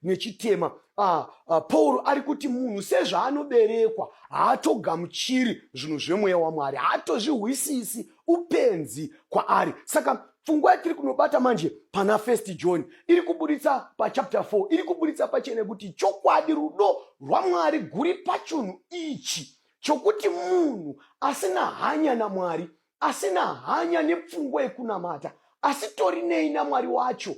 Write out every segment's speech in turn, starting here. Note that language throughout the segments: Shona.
nechitema. Pauro ari kuti munhu sezvaanoberekwa haatogamuchiri zvinhu zvemweya waMwari, haatozvihwisisi, upenzi kwaari. Saka pfungwa yatiri kunobata manje pana First John iri kuburitsa pachapter 4 iri kuburitsa pachena kuti chokwadi rudo rwaMwari guri pachunhu ichi chokuti munhu asina hanya naMwari, asina hanya nepfungwa yekunamata, asitorinei naMwari wacho.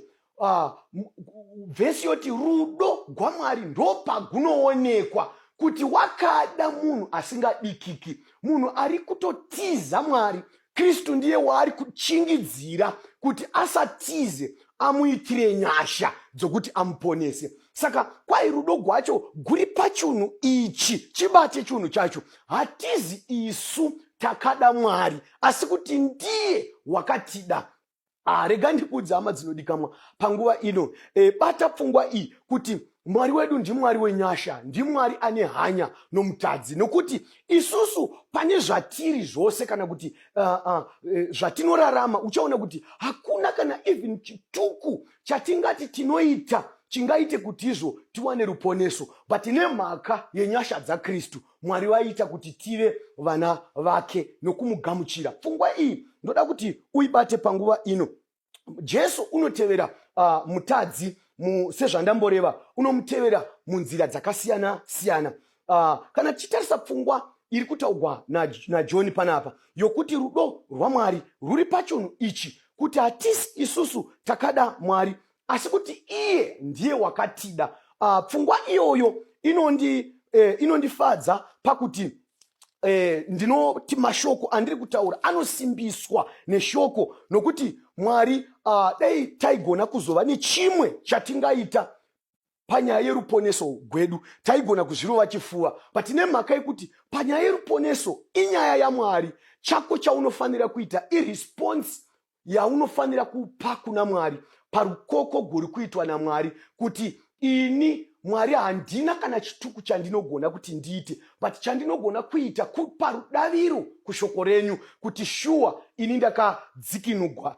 Vhesi yoti rudo gwaMwari ndopagunoonekwa kuti wakada munhu asingadikiki, munhu ari kutotiza Mwari. Kristu ndiye waari kuchingidzira kuti asatize, amuitire nyasha dzokuti amuponese. Saka kwai rudo gwacho guri pachunhu ichi, chibate chunhu chacho. Hatizi isu takada Mwari, asi kuti ndiye wakatida. Rega ndikuudze hama dzinodikamwa panguva ino, bata pfungwa iyi kuti Mwari wedu ndiMwari wenyasha, ndiMwari ane hanya nomutadzi, nokuti isusu pane zvatiri zvose kana kuti zvatinorarama, uchaona kuti hakuna kana even chituku chatingati tinoita chingaite kuti izvo tiwane ruponeso, but nemhaka yenyasha dzaKristu Mwari vaita kuti tive vana vake nokumugamuchira. Pfungwa iyi ndoda kuti uibate panguva ino. Jesu unotevera mutadzi sezvandamboreva, unomutevera munzira dzakasiyana siyana. Kana tichitarisa pfungwa iri kutaugwa naJohn panapa yokuti rudo rwaMwari rwuri pachunhu ichi, kuti hatisi isusu takada Mwari, asi kuti iye ndiye wakatida. Pfungwa iyoyo inondifadza pakuti ndinoti mashoko andiri kutaura anosimbiswa neshoko, nokuti Mwari, dai taigona kuzova nechimwe chatingaita panyaya yeruponeso gwedu, taigona kuzvirova chifuva, but nemhaka yekuti panyaya yeruponeso inyaya yaMwari, chako chaunofanira kuita iresponse yaunofanira kupa kuna Mwari parukoko guri kuitwa naMwari, kuti ini Mwari handina kana chituku chandinogona kuti ndiite, but chandinogona kuita kupa rudaviro kushoko renyu kuti shuwa ini ndakadzikinugwa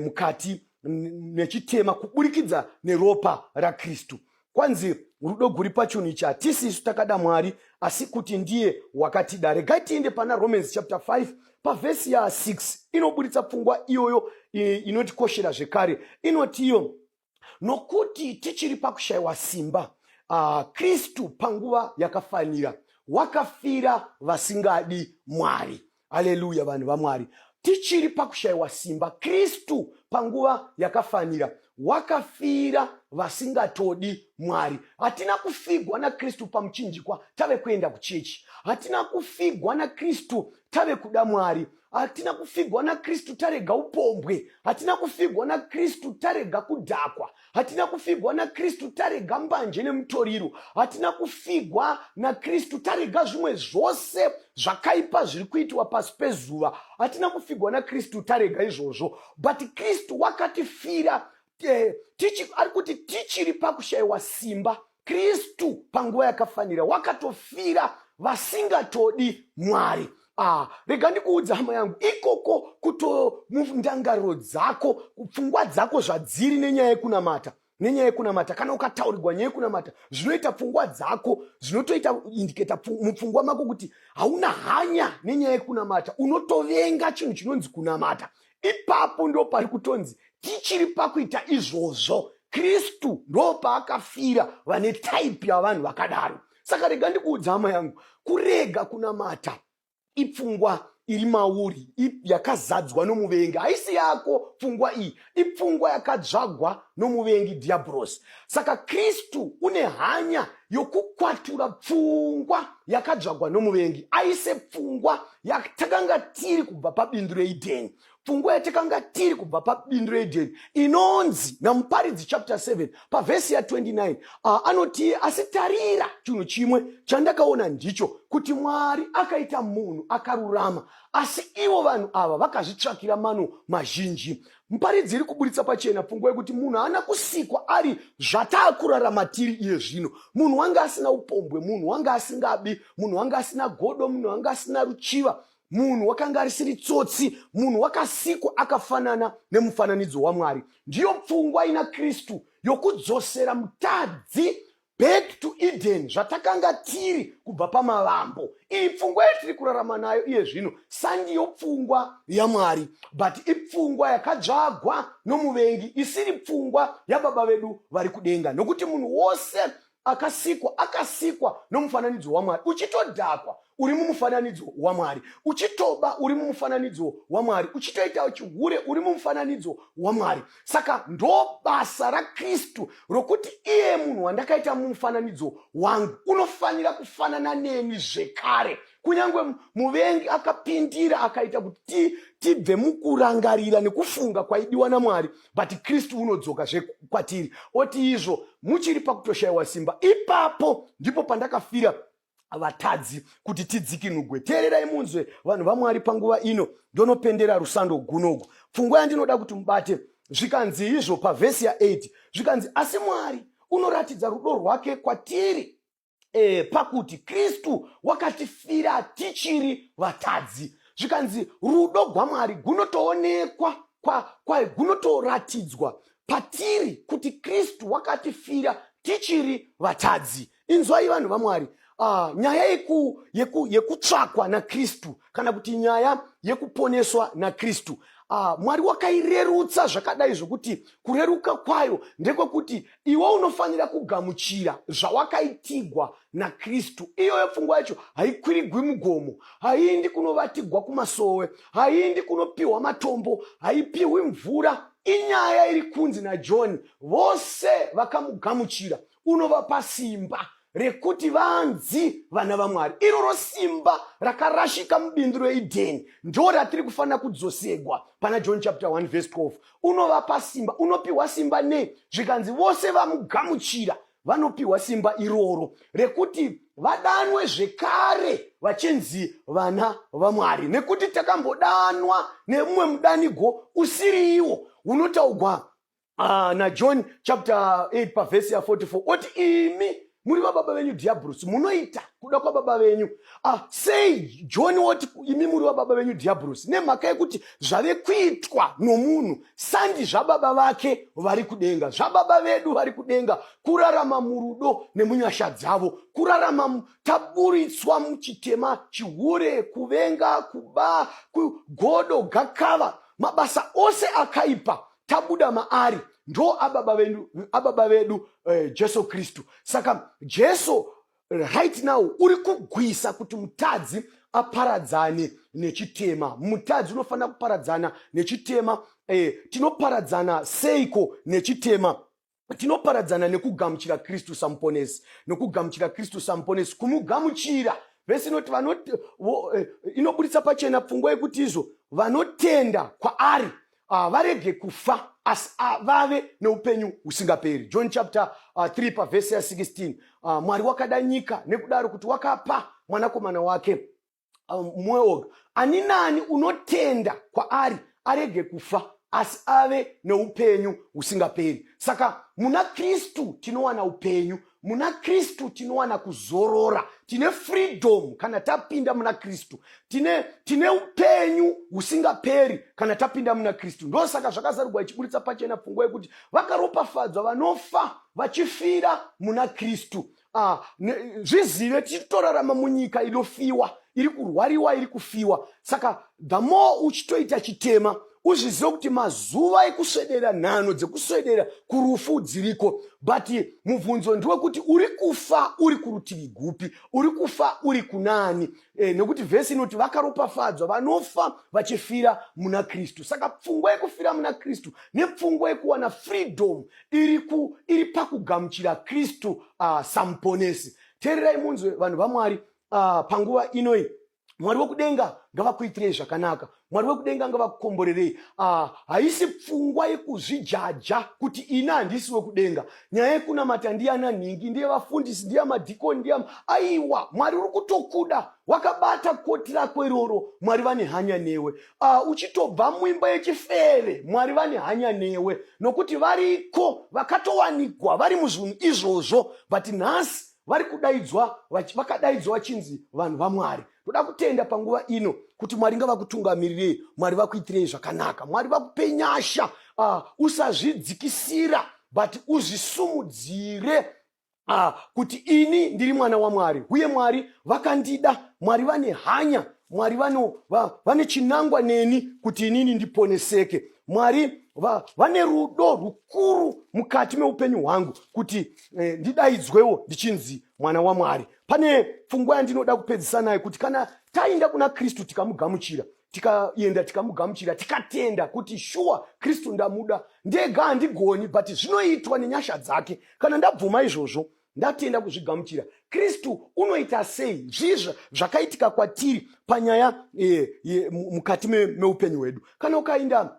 mukati nechitema kuburikidza neropa raKristu. Kwanzi rudo guri pachunhu ichi, hatisi isu takada Mwari, asi kuti ndiye wakatida. Regai tiende pana Romans chapter 5 pavhesi ya 6, inoburitsa pfungwa iyoyo inotikoshera zvekare. Inotiyo, nokuti tichiri pakushayiwa simba, Kristu panguva yakafanira wakafira vasingadi Mwari. Haleluya, vanhu vaMwari, tichiri pakushayiwa simba, Kristu panguva yakafanira wakafira vasingatodi Mwari. Hatina kufigwa naKristu pamuchinjikwa tave kuenda kuchechi. Hatina kufigwa naKristu tave kuda Mwari. Hatina kufigwa naKristu tarega upombwe. Hatina kufigwa naKristu tarega kudhakwa. Hatina kufigwa naKristu tarega mbanje nemutoriro. Hatina kufigwa naKristu tarega zvimwe zvose zvakaipa zviri kuitwa pasi pezuva. Hatina kufigwa naKristu tarega izvozvo, but Kristu wakatifira. Ari kuti tichiri pakushayiwa simba, Kristu panguva yakafanira wakatofira vasingatodi Mwari. Rega ndikuudza hama yangu, ikoko kuto mundangariro dzako, pfungwa dzako zvadziri nenyaya yekunamata, nenyaya yekunamata, kana ukataurirwa nyaya yekunamata, zvinoita pfungwa dzako zvinotoita indicata mupfungwa mako kuti hauna hanya nenyaya yekunamata, unotovenga chinhu chinonzi kunamata. Ipapo ndo pari kutonzi tichiri pakuita izvozvo, Kristu ndo paakafira vane taipi yavanhu vakadaro. Saka rega ndikuudza hama yangu, kurega kunamata ipfungwa iri mauri yakazadzwa nomuvengi, haisi yako pfungwa iyi, ipfungwa yakadzvagwa nomuvengi Dhiabhorosi. Saka Kristu une hanya yokukwatura pfungwa yakadzvagwa nomuvengi, aise pfungwa yatakanga tiri kubva pabindu reEdheni, pfungwa yatakanga tiri kubva pabindu reEdheni inonzi naMuparidzi chapter 7 pavhesi ya29, anoti, asi tarira, chinhu chimwe chandakaona ndicho kuti Mwari akaita munhu akarurama, asi ivo vanhu ava vakazvitsvakira mano mazhinji. Muparidzi iri kuburitsa pachena pfungwa yekuti munhu haana kusikwa ari zvataakurarama tiri iye zvino. Munhu wanga asina upombwe, munhu wanga asingabi, munhu wanga asina godo, munhu wanga asina ruchiva, munhu wakanga arisiri tsotsi, munhu wakasikwa akafanana nemufananidzo waMwari. Ndiyo pfungwa ina Kristu. yokudzosera mutadzi back to Eden, zvatakanga tiri kubva pamavambo. Iyi pfungwa yatiri kurarama nayo iye zvino sandiyo pfungwa yaMwari, but ipfungwa yakadzvagwa nomuvengi, isiri pfungwa yababa vedu vari kudenga, nokuti munhu wose akasikwa akasikwa nomufananidzo waMwari. Uchitodhakwa, uri mumufananidzo waMwari. Uchitoba, uri mumufananidzo waMwari. Uchitoita chihure, uri mumufananidzo waMwari. Saka ndo basa raKristu rokuti iye munhu wandakaita mumufananidzo wangu unofanira kufanana neni zvekare. Kunyange muvengi akapindira akaita kuti tibve mukurangarira nekufunga kwaidiwa naMwari, but Kristu unodzoka zvekwatiri oti, izvo muchiri pakutoshayiwa simba, ipapo ndipo pandakafira vatadzi kuti tidzikinugwe. Teererai munzwe, vanhu vaMwari, panguva ino ndonopendera rusando gunogu. Pfungwa yandinoda kuti mubate, zvikanzi izvo pavhesi ya8, zvikanzi, asi Mwari unoratidza rudo rwake kwatiri pakuti Kristu wakatifira tichiri vatadzi. Zvikanzi rudo rwaMwari gunotoonekwa kwa gunotoratidzwa patiri kuti Kristu wakatifira tichiri vatadzi. Inzwai, vanhu vaMwari, nyaya yekutsvakwa yeku, naKristu, kana kuti nyaya yekuponeswa naKristu, Mwari wakairerutsa zvakadai zvokuti kureruka kwayo ndekwekuti iwe unofanira kugamuchira zvawakaitigwa naKristu. Iyoyo pfungwa yacho haikwirigwi mugomo, haiendi kunovatigwa kumasowe, haiendi kunopiwa matombo, haipiwi mvura. Inyaya iri kunzi naJohn, vose vakamugamuchira unovapa simba rekuti vanzi vana vaMwari. Iroro simba rakarashika mubindu reIdheni ndo ratiri kufanira kudzosegwa pana John chapter 1 verse 12. Unovapa simba, unopiwa simba nei? Zvikanzi vose vamugamuchira vanopiwa simba iroro rekuti vadanwe zvekare vachinzi vana vaMwari, nekuti takambodanwa nemumwe mudanigo usiri iwo unotaugwa naJohn chapter 8 pavhesi ya44, oti, imi muri vababa venyu Dhiabhurusi, munoita kuda kwababa venyu. Sei John woti imi muri vababa venyu Dhiabhurusi? Nemhaka yekuti zvave kuitwa nomunhu sandi zvababa vake vari kudenga. Zvababa vedu vari kudenga kurarama murudo nemunyasha dzavo, kurarama taburitswa muchitema, chihure, kuvenga, kuba, godo, gakava, mabasa ose akaipa, tabuda maari. Ndo ababa vedu, ababa vedu Jesu Kristu. Saka Jesu right now uri kugwisa kuti mutadzi aparadzane nechitema. Mutadzi unofanira kuparadzana nechitema. Tinoparadzana seiko nechitema? Tinoparadzana nekugamuchira Kristu samuponesi, nokugamuchira Kristu samuponesi, kumugamuchira. Vhesi inoti inoburitsa pachena pfungwa yekuti izvo vanotenda kwaari varege kufa, asi vave neupenyu husingaperi. John chapter 3 pavhesi ya16, Mwari wakada nyika nekudaro kuti wakapa mwanakomana wake mumwe oga, ani nani unotenda kwaari arege kufa, asi ave neupenyu husingaperi. Saka muna Kristu tinowana upenyu, muna Kristu tinowana kuzorora, tine freedom kana tapinda muna Kristu, tine upenyu husingaperi kana tapinda muna Kristu. Ndosaka Zvakazarurwa ichiburitsa pachena pfungwa yekuti vakaropafadzwa vanofa vachifira muna Kristu. Zvizive, tichitorarama munyika inofiwa, iri kurwariwa, iri kufiwa. Saka the more uchitoita chitema, uzvizive kuti mazuva ekuswedera, nhano dzekuswedera kurufu dziriko. But mubvunzo ndewekuti uri kufa uri kurutivi gupi? Uri kufa uri kunani? Nekuti vhesi inoti vakaropafadzwa vanofa vachifira muna Kristu. Saka pfungwa yekufira muna Kristu nepfungwa yekuwana freedom iri pakugamuchira Kristu samuponesi. Teererai munzwe, vanhu vaMwari, panguva inoi Mwari wekudenga ngavakuitirei zvakanaka, Mwari wekudenga ngavakukomborerei. Haisi pfungwa yekuzvijaja kuti ini handisi wekudenga, nyaya yekunamata ndiyana nhingi, ndiye vafundisi, ndiye madhikoni, ndiye. Aiwa, Mwari uri kutokuda wakabata koti rako iroro. Mwari vane hanya newe. Uchitobva muimba yechifeve, Mwari vane hanya newe, nokuti variko vakatowanikwa vari muzvinhu izvozvo, but nhasi vari kudaidzwa, vakadaidzwa vachinzi vanhu vaMwari. Toda kutenda panguva ino kuti Mwari ngavakutungamirirei, Mwari vakuitirei zvakanaka, Mwari vakupe nyasha. Usazvidzikisira. But uzvisumudzire kuti ini ndiri mwana waMwari, uye Mwari vakandida, Mwari vane hanya, Mwari vane chinangwa neni kuti inini ndiponeseke. Mwari vane rudo rukuru mukati meupenyu hwangu kuti ndidaidzwewo ndichinzi mwana waMwari. Pane pfungwa yandinoda kupedzisa nayo, kuti kana taenda kuna Kristu, tikamugamuchira, tikaenda tikamugamuchira, tikatenda kuti shuwa Kristu ndamuda, ndega handigoni, but zvinoitwa nenyasha dzake. Kana ndabvuma izvozvo, ndatenda kuzvigamuchira, Kristu unoita sei? Zvizvo zvakaitika kwatiri panyaya mukati meupenyu hwedu. Kana ukaenda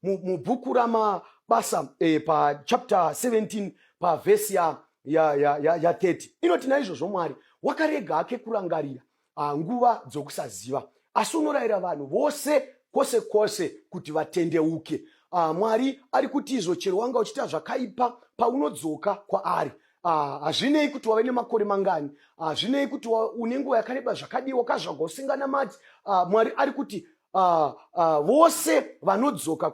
mubhuku raMabasa, pachapter 17, pavhesi ya 30, inoti, "Naizvozvo Mwari wakarega hake kurangarira nguva dzokusaziva, asi unorayira vanhu vose kwose kwose kuti vatendeuke." Mwari ari kuti izvo chero wanga uchiita zvakaipa, paunodzoka kwaari, hazvinei kuti wave nemakore mangani, hazvinei kuti une nguva yakareba zvakadii wakazvagwa usinganamati, Mwari ari kuti vose vanodzoka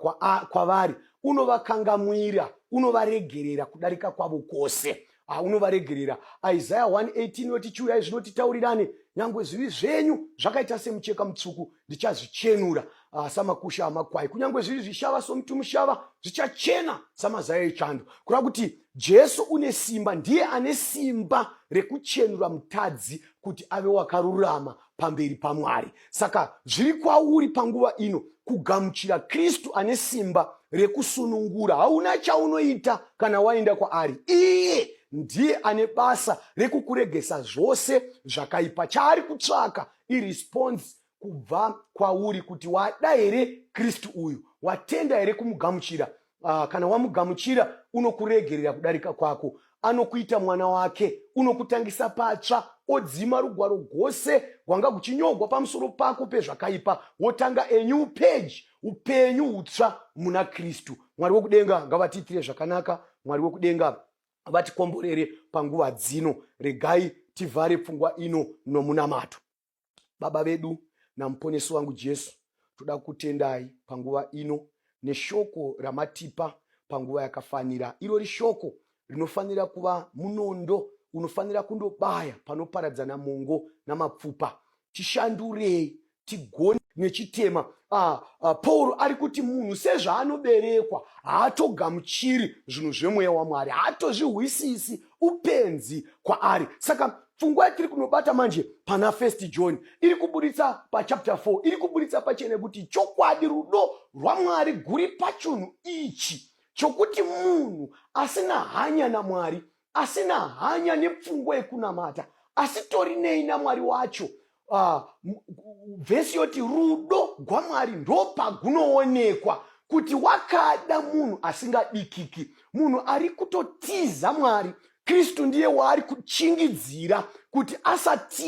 kwavari unovakangamwira, unovaregerera kudarika kwavo kwose. Unovaregerera. Isaya 118 yoti, "Chiuyai zvino titaurirane, nyange zvivi zvenyu zvakaita semucheka mutsvuku, ndichazvichenura samakusha amakwai. Kunyange zviri zvishava somuti mushava, zvichachena samazai echando." Kureva kuti Jesu une simba, ndiye ane simba rekuchenura mutadzi kuti ave wakarurama pamberi paMwari. Saka zviri kwauri panguva ino kugamuchira Kristu ane simba rekusunungura. Hauna chaunoita kana waenda kwaari. Iye ndiye ane basa rekukuregesa zvose zvakaipa. Chaari kutsvaka iresponse kubva kwauri, kuti wada here Kristu uyu, watenda here kumugamuchira. Kana wamugamuchira, unokuregerera kudarika kwako, anokuita mwana wake, unokutangisa patsva, odzima rugwaro rwose rwanga kuchinyogwa pamusoro pako pezvakaipa, wotanga a new page, upenyu hutsva muna Kristu. Mwari wekudenga ngavatiitire zvakanaka. Mwari wekudenga vatikomborere panguva dzino. Regai tivhare pfungwa ino nomunamato. Baba vedu naMuponesi wangu Jesu, toda kutendai panguva ino neshoko ramatipa panguva yakafanira. Irori shoko rinofanira kuva munondo unofanira kundobaya panoparadzana mongo namapfupa. Tishandurei tigone nechitema. Pauro ari kuti munhu sezvaanoberekwa haatogamuchiri zvinhu zvemweya waMwari, haatozvihwisisi, upenzi kwaari. Saka pfungwa yatiri kunobata manje pana First John iri kuburitsa pachapter 4, iri kuburitsa pachena kuti chokwadi rudo rwaMwari guri pachunhu ichi chokuti munhu asina hanya naMwari, asina hanya nepfungwa yekunamata, asitorinei naMwari wacho, vhesi yoti rudo rwaMwari ndopagunoonekwa kuti wakada munhu asingadikiki, munhu ari kutotiza Mwari. Kristu ndiye waari kuchingidzira kuti asatiza.